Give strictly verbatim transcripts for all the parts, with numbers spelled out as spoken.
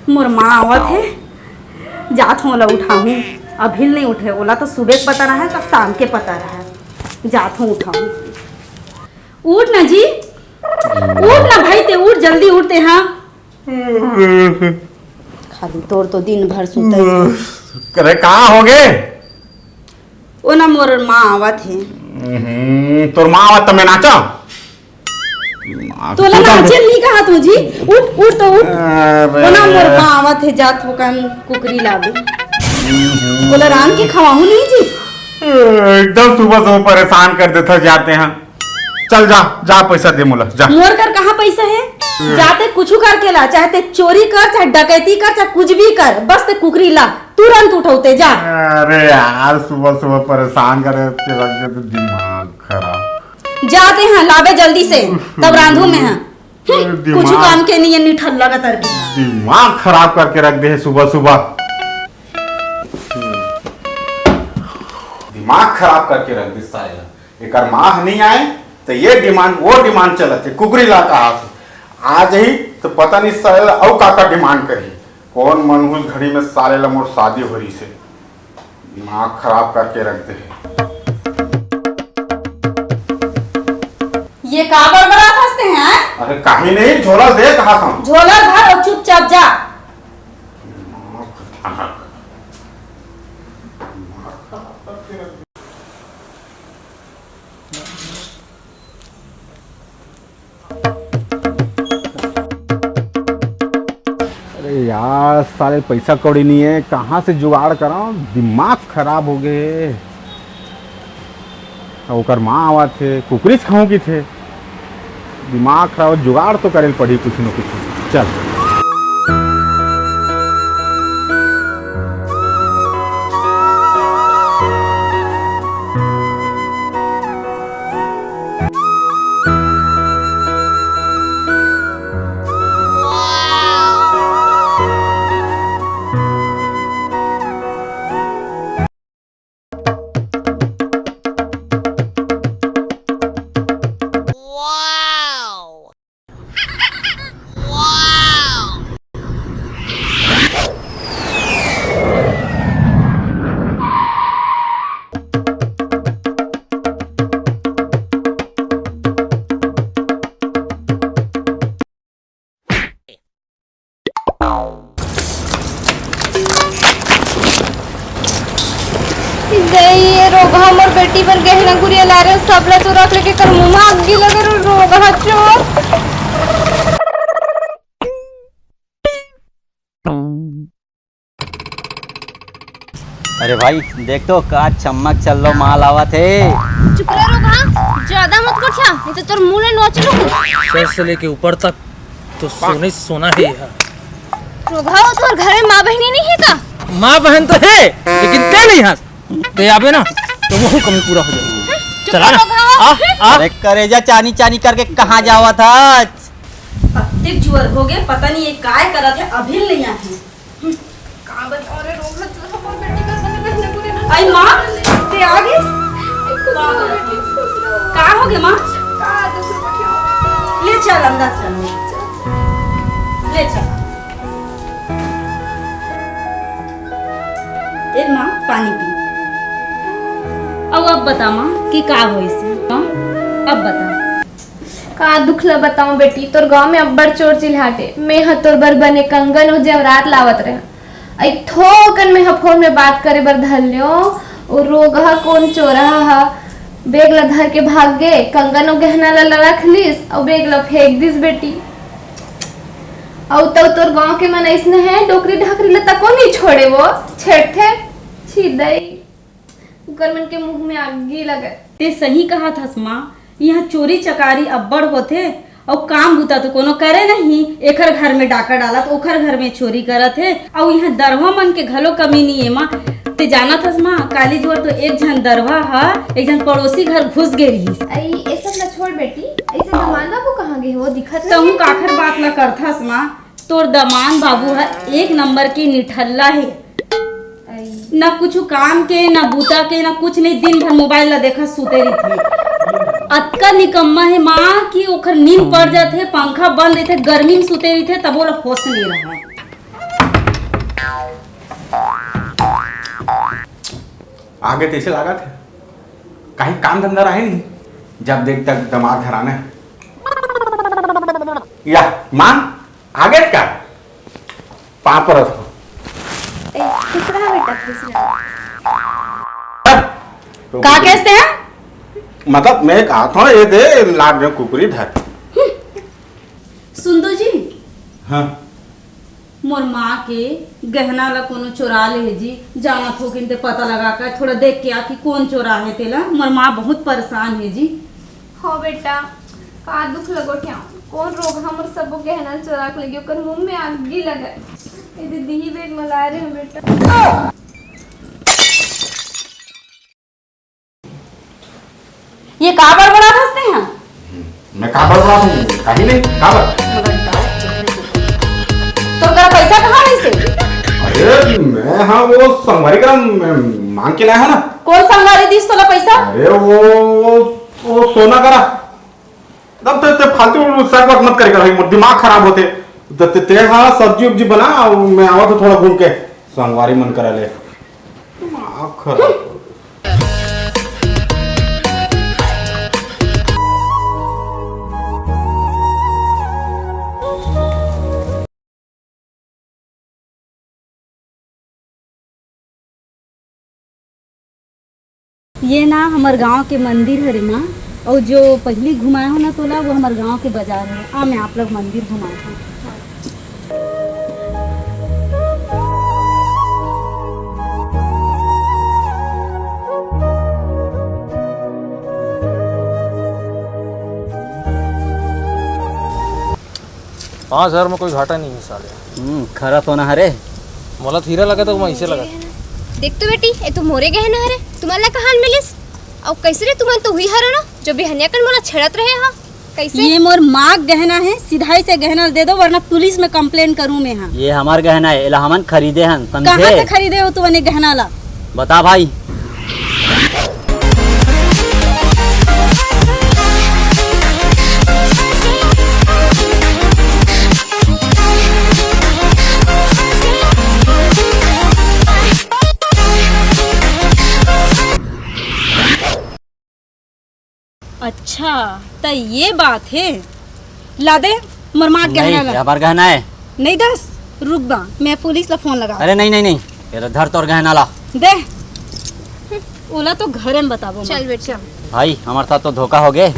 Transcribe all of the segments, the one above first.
मोर माँ आवत हे, जात हूँ, ओला उठाहूँ। अभी नहीं उठे, ओला तो सुबह के पता रहा है, तो शाम के पता रहा है। जात हूँ, उठाहूँ। उठ ना जी, उठ ना भाई, ते उठ, जल्दी उठ ते। हाँ, खाली तोर तो दिन भर सुतई। अरे, कहाँ हो गे? ओ ना, मोर माँ आवत हे। हम्म, तोर माँ आवत त मैं नाचा? तोला नाचे नहीं कहा तू जी। उठ, उठ तो उठ। अरे। ओ ना, मोर माँ आवत हे, जात हो कन कुकरी लाबे। ओला रांध के खवाहूँ नहीं जी। एकदम सुबह सुबह परेशान कर देता जाते हैं। चल जा, जा, पैसा दे मोला, जा। मोर कर कहाँ पैसा है? जाते कुछ करके ला, चाहे ते चोरी कर, चाहे डकैती कर, चाहे कुछ भी कर, बस ते कुकरी ला, तुरंत उठौते जा। अरे यार, सुबह सुबह परेशान करे के रख दे, तो दिमाग खराब। जाते हैं, लाबे जल्दी से, तब रांधू मैं हाँ। हम्म, कुछ काम के नहीं है, निठल्ला का तरबी। दिमाग खराब करके रख दे है सुबह सुबह। दिमाग खराब करके रख दे साले। एकर माँ ह नहीं आए, तो ये डिमांड, वो डिमांड चलत हे, कुकरी ला कहा थे। आ जाही, तो पता नहीं साले ला अउ का का डिमांड करही। कौन मनहूस घड़ी में साले ला मोर शादी हो रही से। दिमाग खराब करके रख दे हे। ये का बड़बड़ात हस ते हैं? अरे, कहीं नहीं, झोला दे कहा था। झोला धर और चुपचाप जा। अरे यार, साले पैसा कौड़ी नहीं है, कहाँ से जुगाड़ कराऊं? दिमाग खराब हो गए। अउ ओकर माँ आवत हे, कुकरी खाऊं की थे। दिमाग खराब, जुगाड़ तो करे ल पड़ी कुछ न कुछ। चल। गई ये रोगहा मोर बेटी बर गहना गुरिया ला रहे, सब ला चोरा के लेके कर मुंह में आगी लगे रो-, रोगहा चोर। अरे भाई, देख तो का चम्मक चल्लो माल आवत हे। चुप रह रोगहा, ज्यादा मत गोठिया, नहीं तो तोर मुंह ले नोच लूं। सर से लेके ऊपर तक तो सोने ही सोना है यहाँ। रोगहा, वो तोर घर में माँ बहनी नहीं है का? माँ बहन तो है, लेकिन ते नहीं हस। ते आबे ना, तो वो कमी पूरा हो जाए। चुप चला रह ना। रोगहा। आ, आ। अरे करेजा चानी चानी करके कहाँ जावा था? अतेक जुअर हो गए, पता नहीं ये काय करत है, अभी नहीं आए हैं। हम्म, का बताओ रे रोगहा, तू हमर बेटी का संग बहन पूरे ना आई माँ, ते आ गइस? खुश रहो बेटी, खुश रहो। का हो गए माँ? का दुख रुपया? ले चल अंदर चल, ले चल। ए माँ, पानी पी। अब, अब बता माँ कि का होइस? हाँ? अब बता। का दुख ल बताऊं बेटी, तोर गांव में अब्बड़ चोर चिल्हाटे। मैं ह तोर बर बने कंगन अउ जेवरात लावत रहें। अई थोकन मैं ह फोन में बात करे बर धर ल्यों, ओ रोगहा कोन चोरहा ह बेग ल धर के भाग गे, कंगन अउ गहना ल रख लिस अउ बेग ल फेंक दिस बेटी। अउ तउ तोर गांव के मन अइसने हे, डोकरी ढाकरी ल तको नइ छोड़े, वो छेड़थे। छी दई। उकर मन के मुंह में आगी लगे। ते सही कहत हस माँ, इहाँ चोरी चकारी अब्बड़ होथे, अउ काम बूता तो कोनो करे नहीं। एखर घर में डाका डालत, ओखर घर में चोरी करत हे, अउ इहाँ दरवा मन के घलो कमी नहीं है माँ। ते जानत हस माँ, काली जुवर तो एक झन दरवा ह एक झन पड़ोसी घर घुस गे रहिस। अई, ए सब ला छोड़ बेटी, अइसे दमान बाबू कहाँ गे हो? दिखत नहीं तहूँ है। काखर बात ला करथस माँ, तोर दमान बाबू ह एक नंबर के निठल्ला हे। अई। ना कुछु काम के, ना बूता के, ना कुछ नहीं, दिन भर मोबाइल ला देखत सुते रहिथे। अतका निकम्मा हे माँ कि ओखर नींद पड़ जाथे, पंखा बंद रहिथे, गर्मी में सुते रहिथे, तब ओला होश नहीं रहय। आगे तइसे लागत हे, कहीं काम धंधा रहे नहीं, जब देख तक दमाद धराना है। या मांग आगे का पाँव परत हो। ए, खुश रहा बेटा, खुश रहा। तो का कुकुरी कहते हैं? मतलब मैं कहा था ये दे लाड में कुकुरी धर। सुन दो जी। हाँ। मोर माँ के गहना ला कोनो चोरा ले हे जी, जानत हो किन ते पता लगा के थोड़ा देख के आ कि कोन चोरा हे तेला। मोर माँ बहुत परेशान हे जी। हो बेटा, का दुख लगो क्या? कोन रोग हमर सबो गहना चोरा के लेगे, ओकर मुंह में आगी लगे। ए दीदी, ही बेग मलाए रहे बेटा। ये का बड़बड़ा हंसते हैं? मैं का बड़बड़ा हूँ? कहीं नहीं, का बड़? तो तेरा पैसा कहाँ नहीं से? अरे मैं हाँ वो संगवारी का मैं मांग के लाया हूँ ना। कौन संगवारी दीस तोला पैसा? अरे वो वो, वो सोना करा। तब ते, ते फालतू सक वक मत करेगा भाई, मोर दिमाग खराब होते। ते, ते, ते हाँ सब्जी उब्जी बना, मैं आवा तो थोड़ा घूम के संगवारी मन करा ले। दिमाग खराब। ये ना हमर गांव के मंदिर हरे माँ, और जो पहली घुमाए हो ना तोला, वो हमर गांव के बाजार है। आ मैं आप लोग मंदिर घुमाए हूँ। पाँच हजार में कोई घाटा नहीं है साले। हम्म, खरा सोना हरे। मोला तो हीरा लगा तो मैं इसे लगा। देख तो बेटी, ये तो मोरे गहना हरे, तुमन ला कहाँ मिलिस? अउ कैसे रे, तुमन तो हुई हरो ना, जो बिहनिया कन मोला छेड़त रहे हो, कैसे? ये मोर माँ गहना है, सिधाई से गहना दे दो, वरना पुलिस में कंप्लेन करूँ मैं। हाँ। ये हमार गहना है, एला हमन खरीदे हन, समझे? कहाँ से खरीदे हो तुमन ये गहना ला? बता भाई। अच्छा, त ये बात है। ला दे, मोर माँ के गहना ला। हमार गहना है। नहीं दस, रुक बा, मैं पुलिस ला फोन लगा। अरे नहीं, नहीं, नहीं, ये धर तोर गहना ला। दे, ओला तो घरे में बताबो। चल बेटा। भाई, हमारे साथ तो धोखा हो गए।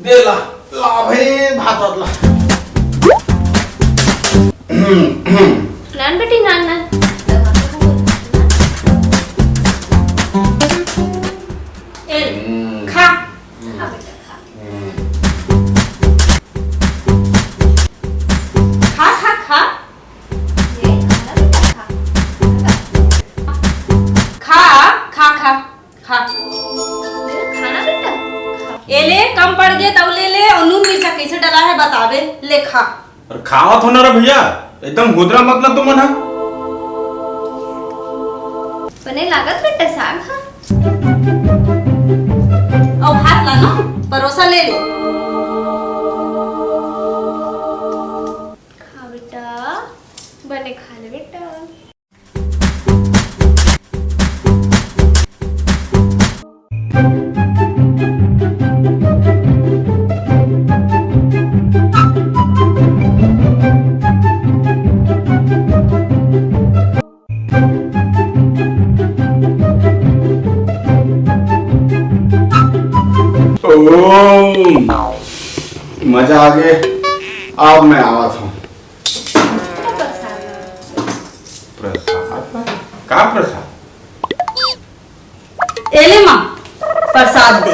दे ला, ला भाई, भात वात ला। नान बेटी, नान, नान। ए, खा। खा बेटा, खा। खा, खा, खा। ये खा ना बेटा, खा। खा, खा, खा। खा। खाना बेटा, खा। ए ले, कम पड़ गए तब ले ले, और नून मिर्चा कैसे डला है बताबे, ले खा। अरे खावत हो ना रे भैया, एकदम हुदरा मत ना तुमन हा। बने लागत बेटा साग हा। और भात ला ना, परोसा ले ले। खा बेटा, बने खा ले बेटा। ओम, मजा आ गए। अब मैं आवत हूँ। प्रसाद? का प्रसाद? एले माँ, प्रसाद दे।